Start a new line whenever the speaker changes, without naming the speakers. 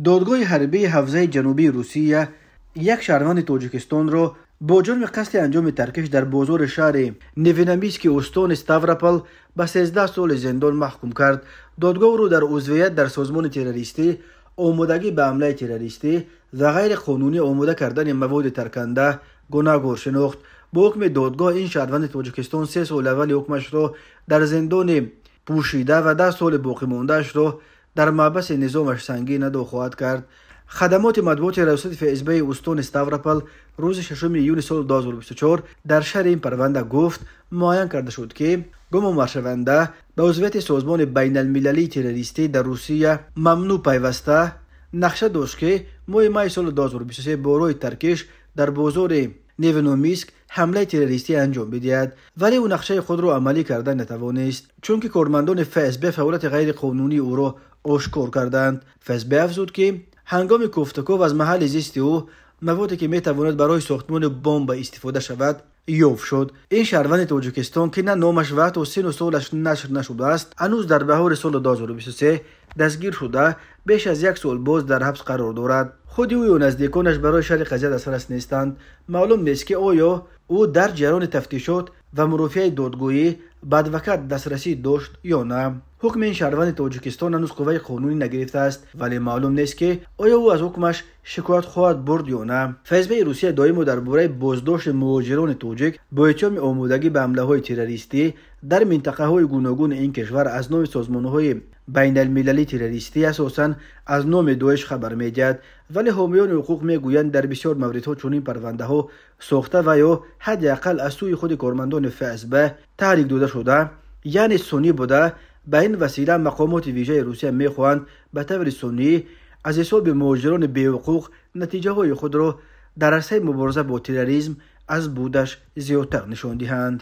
Додгоҳи ҳарбии ҳавзаи ҷанубии Русия як шаҳрванди Тоҷикистонро бо ҷурми қасди анҷоми таркиш дар бозори шаҳри Невинномиски устони Ставропол ба 13 соли зиндон маҳкум кард. Додгоҳ ӯро дар узвият дар созмони террористӣ, омодагӣ ба ҳамлаи террористӣ ва ғайриқонунӣ омода кардани маводи тарканда гунаҳгор шинохт. Бо ҳукми додгоҳ ин шаҳрванди Тоҷикистон 3 соли аввали ҳукмашро дар зиндони пӯшида ва 10 соли боқимондаашро дар маҳбаси низомаш сангин адо хоҳад кард. Хадамоти матбуоти раёсати ФСБ устони Ставропол рӯзи 6 июни соли 2024 дар шарҳи ин парванда гуфт, муайян карда шуд, ки гумонбаршаванда ба узвияти созмони байналмилалии террористӣ дар Русия мамнӯъ пайваста нақша дошт, ки моҳи майи соли 2023 бо роҳи таркиш дар бозори Невинномиск ҳамлаи террористӣ анҷом бидиҳад, вале ӯ нақшаи худро амалӣ карда натавонист, чунки кормандони ФСБ фаъолияти ғайриқонунии ӯро ошкор карданд. ФСБ афзуд, ки ҳангоми кофтуков аз маҳалли зисти ӯ маводе, ки метавонад барои сохтмони бомба истифода шавад, ёфт шуд. Ин шаҳрванди Тоҷикистон, ки на номаш ва ҳатто сину солаш нашр нашудааст, ҳанӯз дар баҳори соли 2023 дастгир шуда, беш аз як сол боз дар ҳабс қарор дорад. Худи ӯ ё наздиконаш барои шарҳи қазия дастрас нестанд. Маълум нест, ки оё ӯ дар ҷараёни тафтишот ва мурофиаи додгоҳӣ ба адвокат дастрасӣ дошт ё на. Ҳукми ин шаҳрванди Тоҷикистон ҳанӯз қувваи қонунӣ нагирифтааст, вале маълум нест, ки оё ӯ аз ҳукмаш шикоят хоҳад бурд ё на. ФСБ Русия доимо дар бораи боздошти муҳоҷирони тоҷик бо иттиҳоми омодагӣ ба ҳамлаҳои террористӣ дар минтақаҳои гуногуни ин кишвар аз номи созмонҳои байналмилалии террористӣ, асосан аз номи Доиш, хабар медиҳад, вале ҳомиёни ҳуқуқ мегӯянд, дар бисёр мавридҳо чунин парвандаҳо сохта ва ё ҳадди ақал аз сӯи худи кормандони ФСБ таҳрик дода шуда, яъне сунъӣ буда, ба ин васила мақомоти вижаи Русия мехоҳанд ба таври сунъӣ аз ҳисоби муҳоҷирони беҳуқуқ натиҷаҳои худро дар арсаи мубориза бо терроризм аз будаш зиёдтар нишон диҳанд.